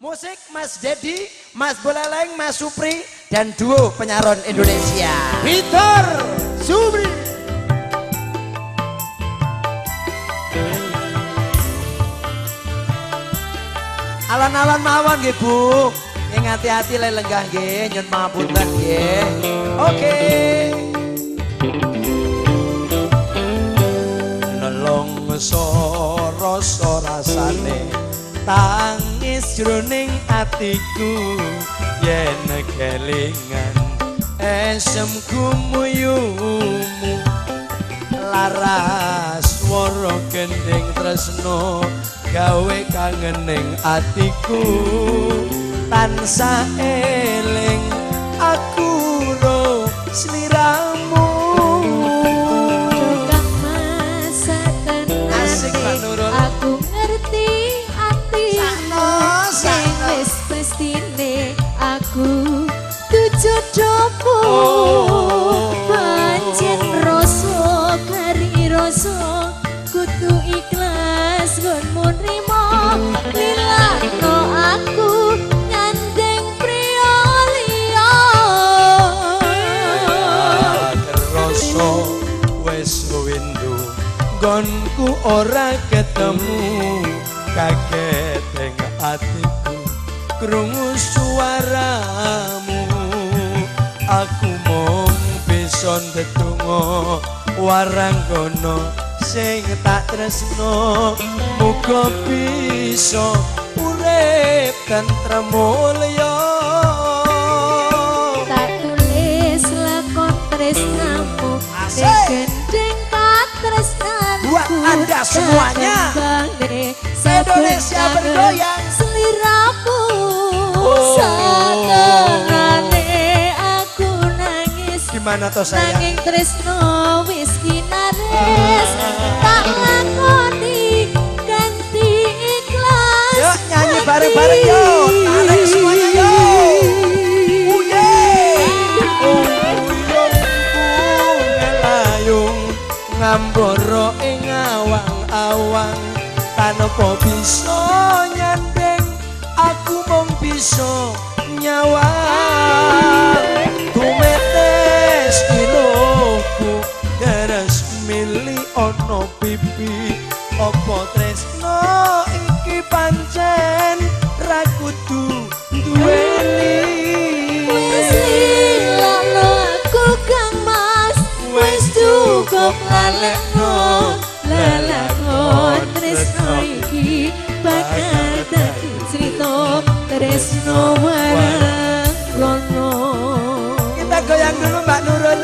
Musik Mas Dedi, Mas Buleleng, Mas Supri, dan duo penyaron Indonesia. Peter Supri. Alon-alon mawon nggih Bu. Nggih hati-hati le lenggah nggih, nyun pangapunten nggih. Oke. Nelongso rasa rasane tangis jroning atiku yen kelingan esem gumuyumu laras swara gending tresno gawe kangening atiku tansah eling aku ro sliramu. Asik Mbak Nurul. Aku ngerti atimu sing wis pestine aku tujodohmu. Pancen rasa kari rasa kudu ikhlas nggonmu nrimo lilakno aku nyandeng priya liya. Kerasa wis windu nggonku ora ketemu kaget ing atiku krungu suaramu aku mung bisa ndedonga waranggono sing tak tresno muga bisa urip tentrem mulya. Tak tulis lakon tresnamu gendeng katresnanku buat Anda semuanya. Indonesia bergoyang seliramu. Satenane aku nangis. Gimana toh sayang? Nanging tresno wis kinares tak lakoni ganti ikhlas. Yuk nyanyi bareng-bareng yuk. Tarik semuanya yuk. Uye. Uyungku ngelayung ngamboro ing awang-awang tanpa bisa nyandeng aku mung bisa nyawang tumetes kiloku deres mili ana pipi apa tresno iki pancen ra kudu duweni. Wis lilakno aku Kang Mas wis cukup lalekno lelakon tresno iki bakal dadi crita tresno waranggono. Kita goyang dulu Mbak Nurul.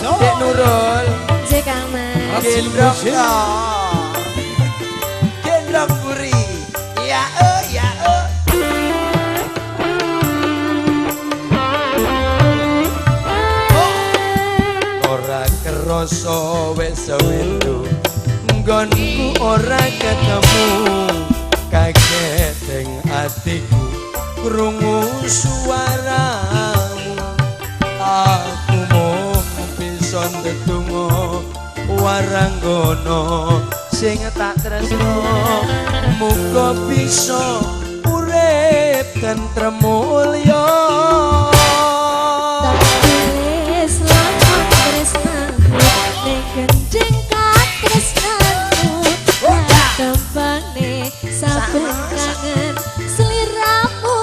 Dek Nurul. Jek Kang Mas. Gendrong gendrong buri. Ya ya Ora kerasa wis windu nggonku ora ketemu kaget ing atiku krungu suaramu aku mung bisa ndedonga waranggono sing tak tresno muga bisa urip tentrem mulya. Tak tulis lakon tresnamu ning gendeng katresnanmu tembane saben kangen sliramu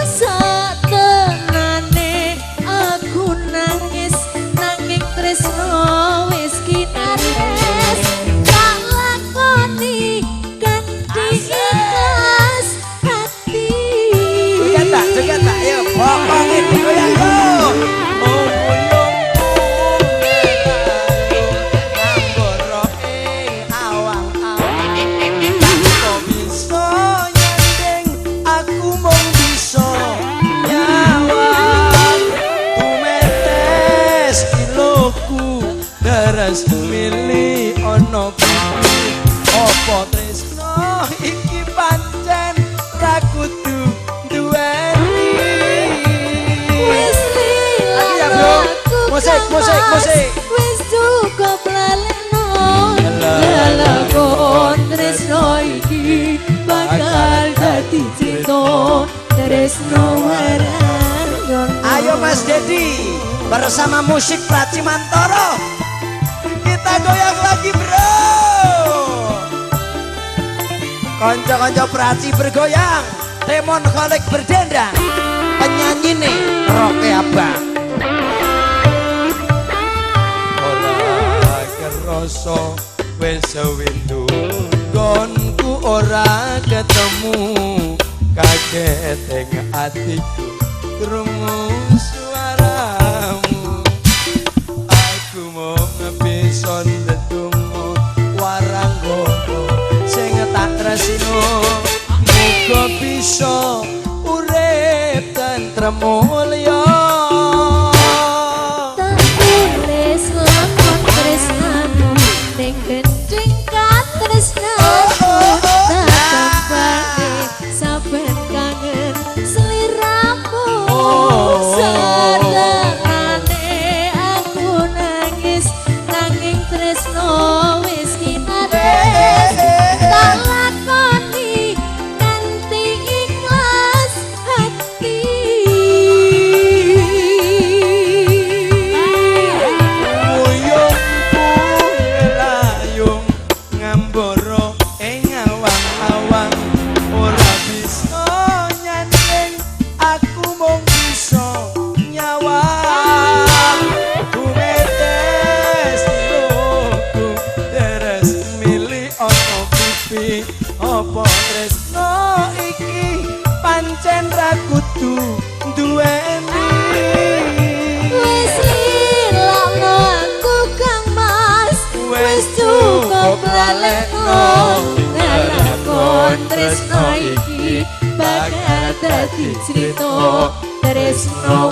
satenane aku nangis nanging tresno wis kinares tak lakoni kanthi ikhlas hati. Joget tak yo pokonge digoyang yo. Ngamboro ing awang-awang tanpa bisa tresno waranggono. Ayo Mas Dedi bersama musik Pracimantoro, kita goyang lagi bro. Konco-konco Praci bergoyang, Temon Kholek berdendang, penyanyi nih Roke Abang. Ora kerasa wis sewindu gonku ora ketemu, kaget ing atiku krungu suaramu. Aku mung bisa ndedonga waranggono sing tak tresno, muga bisa urip tentrem mulya. Tak tulis lakon tresnamu ning gending katresnaku, tak tambani saben kangen sliramu. Senengane aku nangis nanging tresno wis kinares, tak lakoni kanthi ikhlas hati. Wuyungku layung ngambara ing awang-awang, ora bisa nyanding aku mung bisa nyawang. Tumetes luku deres mili ana pipi, apa tresno iki pancen ra kudu duweni. Wis lilakno aku Kang Mas, wis cukup lalekno ngelakon tresno iki bakal dadi crita tresno.